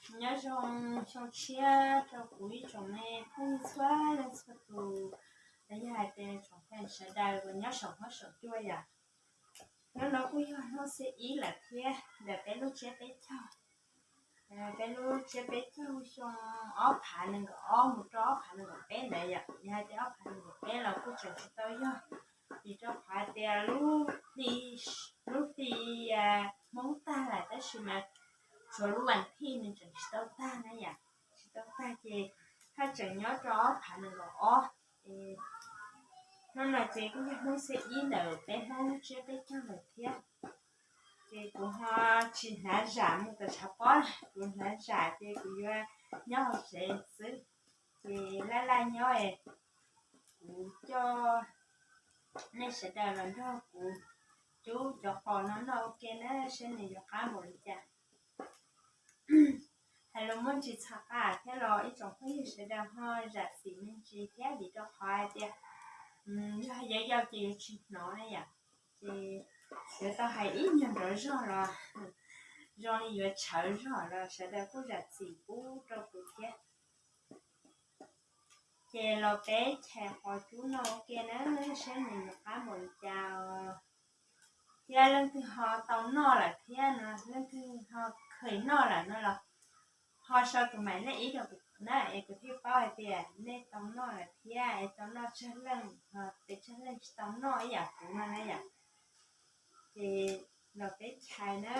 Nyob zoo xyoo tshiab rau kuv ib tsoom me phooj ywg txhua leej txhua tus, los yog hais tias tsoom fans sawv daws uas nyob saum huab saum cua yom. Hnub no kuj yog hnub xiab ib lawm thiab ntawm peb lub tsiab peb caug, peb lub tsiab peb caug xyoo ob phav nees nkaum ob mus rau ob phav nees nkaum peb ntawd yom. Yog hais tias ob phav nees nkaum peb los kuj tseem tsis tau yog, vim rau qhov hais tias lub hli, lub hli Hmoob tag lawm tab sis mas tshuav lub vas thij nws tseem tsis tau tag na yom, tsis tau tag ces haj tseem nyob rau ob phav nees nkaum ob. Hnub no ces kuj yog hnub xiab ib ntawm peb Hmoob lub tsiab peb caug lawm thiab. Ces kuv ho tsis hnav zam mus tom tshav pob, kuv hnav zam ces kuv yuav nyob hauv tsev xwb. Ces laj laj nyob, kuv coj nej sawv daws los nrog kuv cub cov qos no noj ua ke na, seb nws yuav qab npaum li cas. Hais lus muaj ntsis txhav qab thiab los ib tsoom phooj ywg sawv daws ho zam txim me ntsis thiab, vim rau qhov hais tias yog yau yau ces yuav tsis hnov na yom, ces yuav tau hais ib nyuag nrov zog los zoo li yuav tshawv zog los sawv daws kuj zam txim pub rau kuv thiab. Ces los peb chais qos cub noj ua ke na, seb nws yuav qab npaum li cas. Thiab leej twg ho tau noj lawm thiab no, leej twg ho kheev noj lawm no los ho sau tus mais nej ib rau kuv na, es kuv thiaj paub hais tias nej tau noj lawm thiab es tau noj tsawg leej, ho pes tsawg leej tsis tau noj ib yam kuv no na yom. Ces los peb chais na.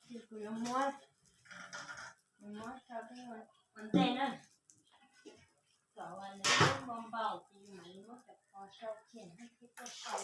Ces kuv yuav muab, kuv muab rau ua ntej na. Kom uas nws lub npau npaum ces yus mam li muab cov qos sau kiag thiab tuaj sau.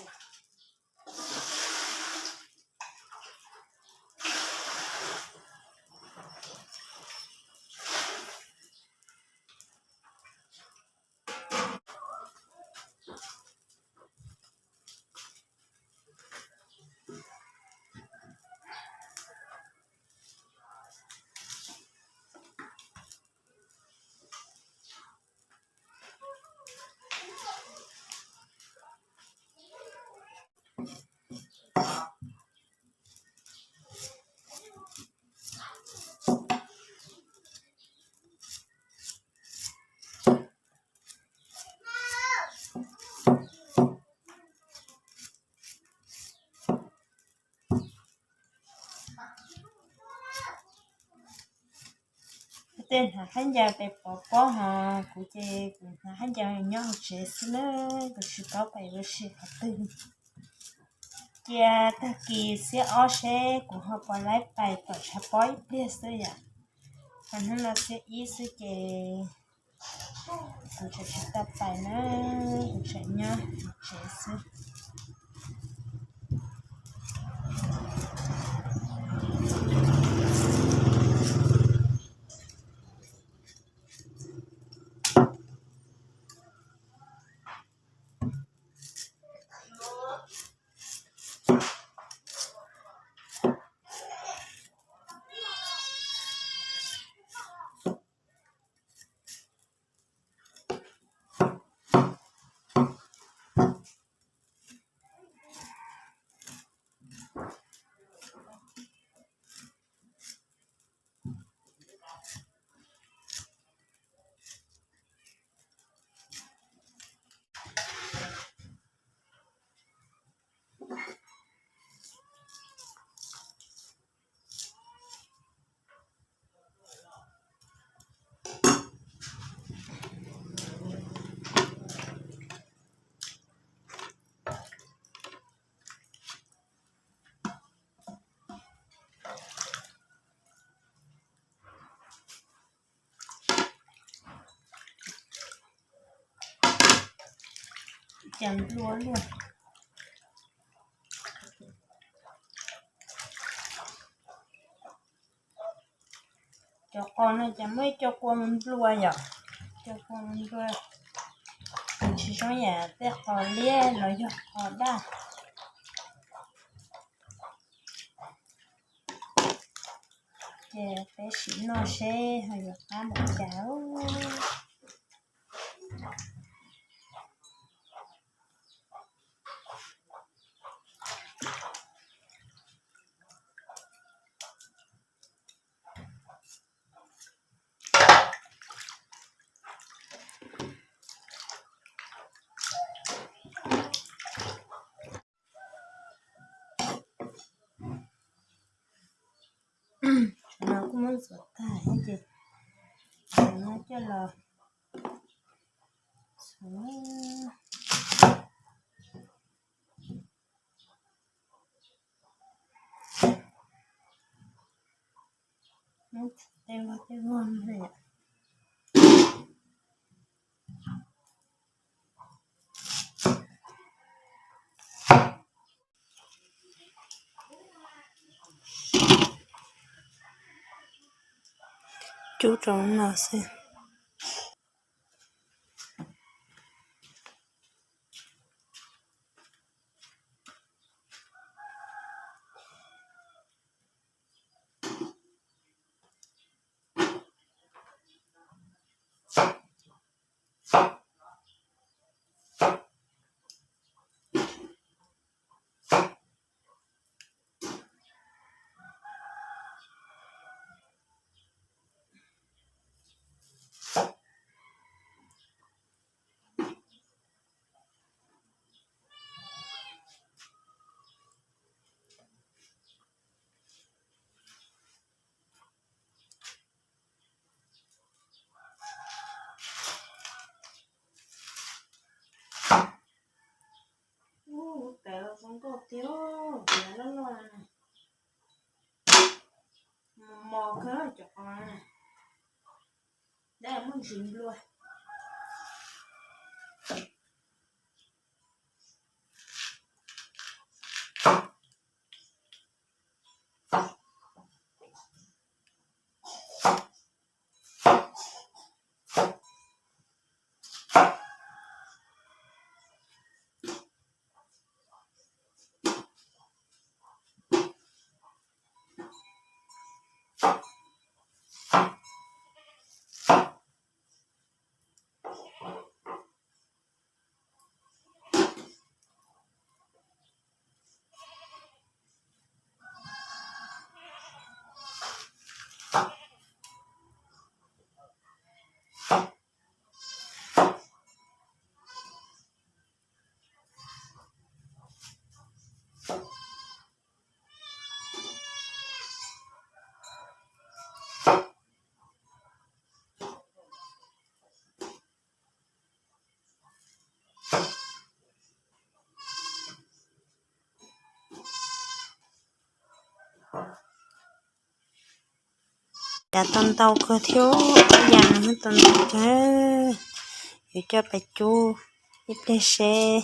Tej hnav khaub ncaws pes pov pob ho, kuv ces kuv hnav khaub ncaws nyob hauv tsev xwb na, kuv tsis paub pais ua si qhov twg. Cia tag kis xiab ob seb kuv ho puas laib pais tom tshav pob ib pliag xwb yom. Ho hnub no xiab ib xwb ces kuv tseem tsis tau pais na, kuv tseem nyob hauv tsev xwb. cas nplua luaj. Cov qos no ces muaj ib co kua nplua yom, co kua nplua, tsis zoo yam tej qos liab los yog qos daj. Ces peb sim noj seb ho yuav qab npaum cas. No kuj muab ntxuav tag ces no coj los tej vog tej vog no. Cub rau no xwb. Ub, tawv zoo nkauj tiag, loj loj. Mos mos kawg cov qos na. Dab muaj ntsis nplua. Cas tau ntau kawg thiab, yam no tau ntau kawg. Yuav coj pais cub ib pliag seb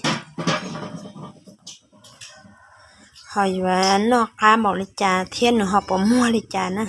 ho yuav noj qab npaum li cas thiab nws ho puas muag li cas na.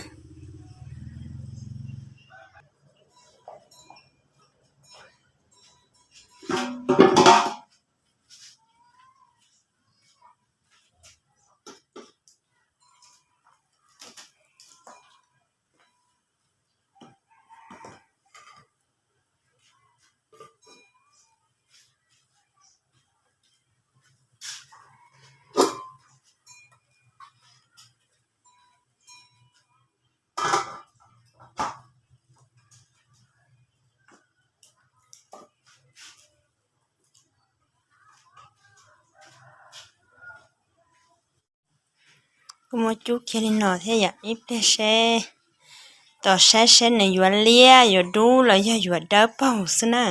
Kuj muab cub kiag li no thiab yom, ib pliag seb, tos saib seb nws yuav liab yuav dub los yog yuav dawb paug xwb na.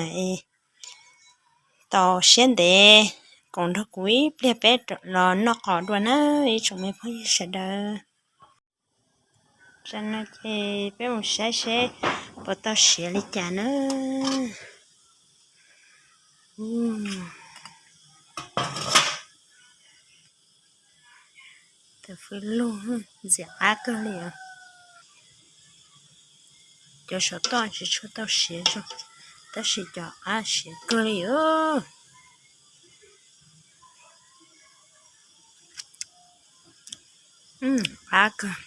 Tos siab ntev koom nrog kuv ib pliag peb los noj qos dua na ib tsoom me phooj ywg sawv daws. Tam no ces peb mus saib seb puas tau siav li cas na. Tus fwj lug ntxim qab kawg li os. Cov saum toj tsis tshua tau siav zoo, tab sis cov qab siav kawg li os. Qab kawg.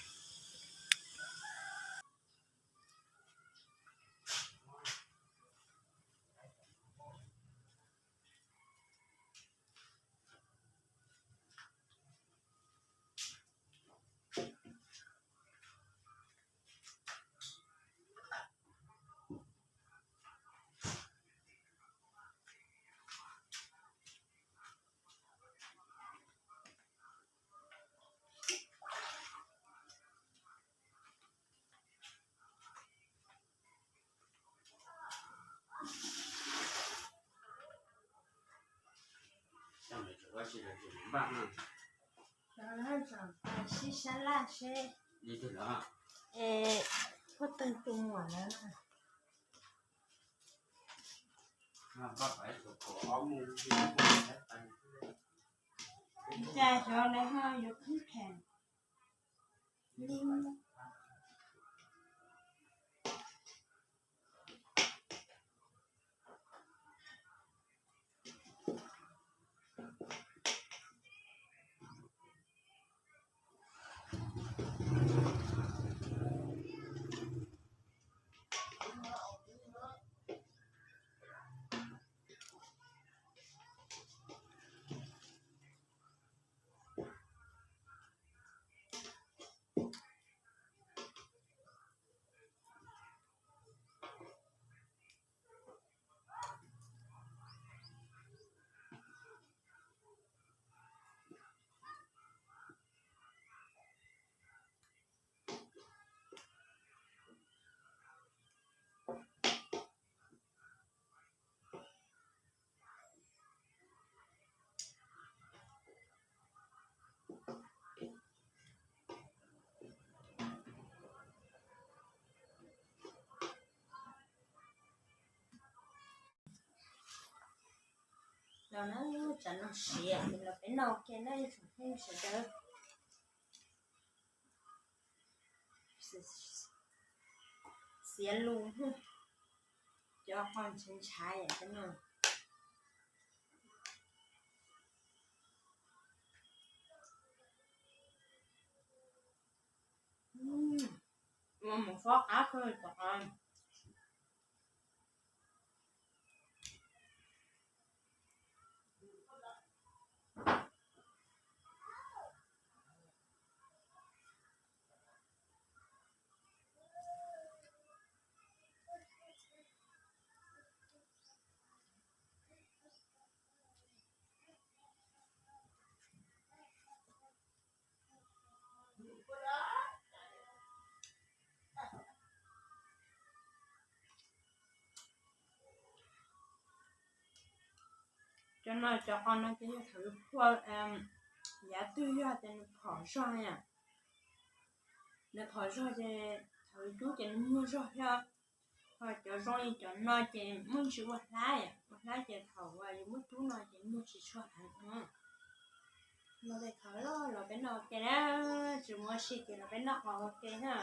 Sib sab laj seb puab tawg tus muam lawm. Cas xyov lawv ho yuav khwb phem li. Los na, tsam no siav ces los peb noj ua ke na ib tsoom phooj ywg sawv daws. Xiav lus, cov qos ntshav ntshav yam no. Ua mus fob qab kawg cov qos. Cov no cov qos no ces yog thaum yus phua yav twg yog tias nws phom zog na. Nws phom zog ces thaum yus cub ces nws muag zog thiab. Ho cov zoo li cov no ces muaj ntsis ua hlab, ua hlab ces thaum uas yus muab cub no ces muag tsis tshua heev. No ces thov los peb noj ua ke na, tsis muaj ua si ces los peb noj qos ua ke na.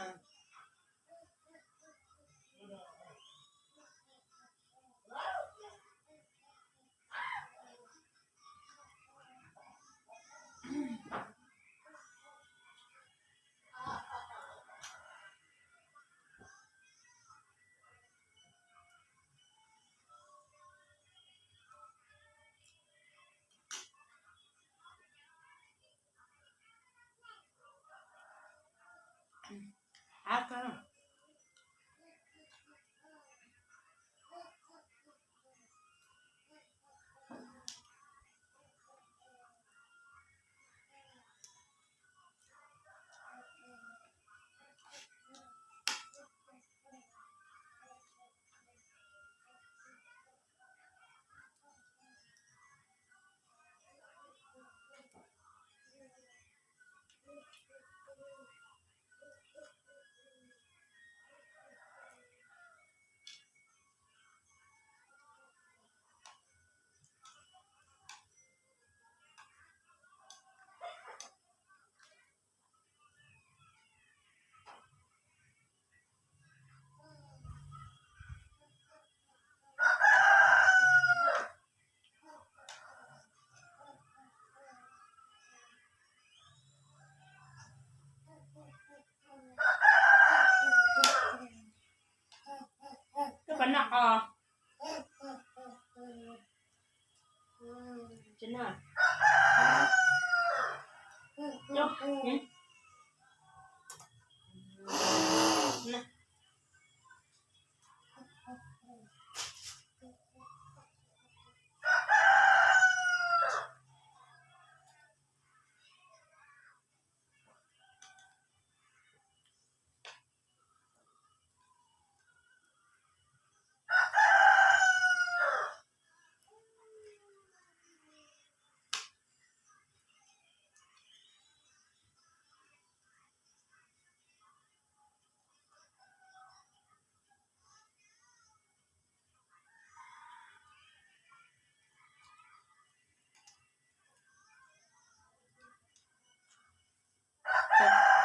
Noj qos.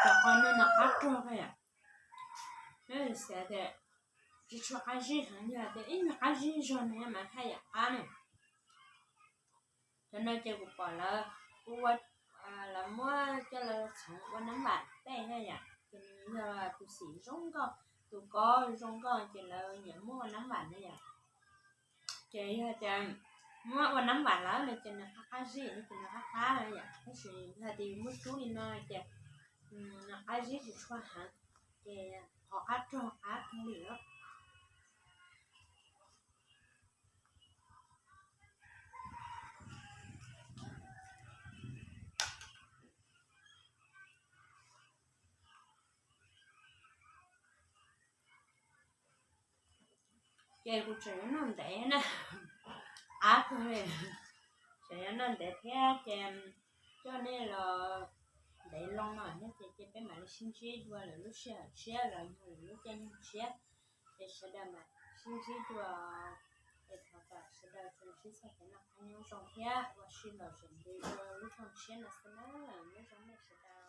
Cov qos no nws qab rog yom. Xav tias tsis tshua qab zib heev, yog tias ib nyuag qab zib zog no mas haj yam qab ne. Cov no ces kuv pom lawv, kuv ua, lawv muab coj los txhoov ua nab vam tej na yom, ces nws yog tus xim zoo nkauj, tus kob zoo nkauj ces lawv nyiam muab ua nab vam na yom. Ces yog tias muab ua nab vam lawm no ces nws qab qab zib, ces nws qab qab na yom. Tab sis yog tias yus muab cub li no ces nws qab zib tsis tshua heev, ces qhov qab rog qab kawg li os. Ces kuv tseem yuav noj ntev na, qab kawg li, tseem yuav noj ntev thiab ces coj nej los ntev loo no thiab ces peb mam li sib ntsib dua lwm lub sij hawm tshiab los yog lwm lub caij nyoog tshiab. Ces sawv daws mam sib ntsib dua, es thov kom sawv daws tsuas sib txhawb kev noj qab nyob zoo thiab ua si los tseem ntev dua lub caij tshiab no xwb na. Nyob zoo nej sawv daws.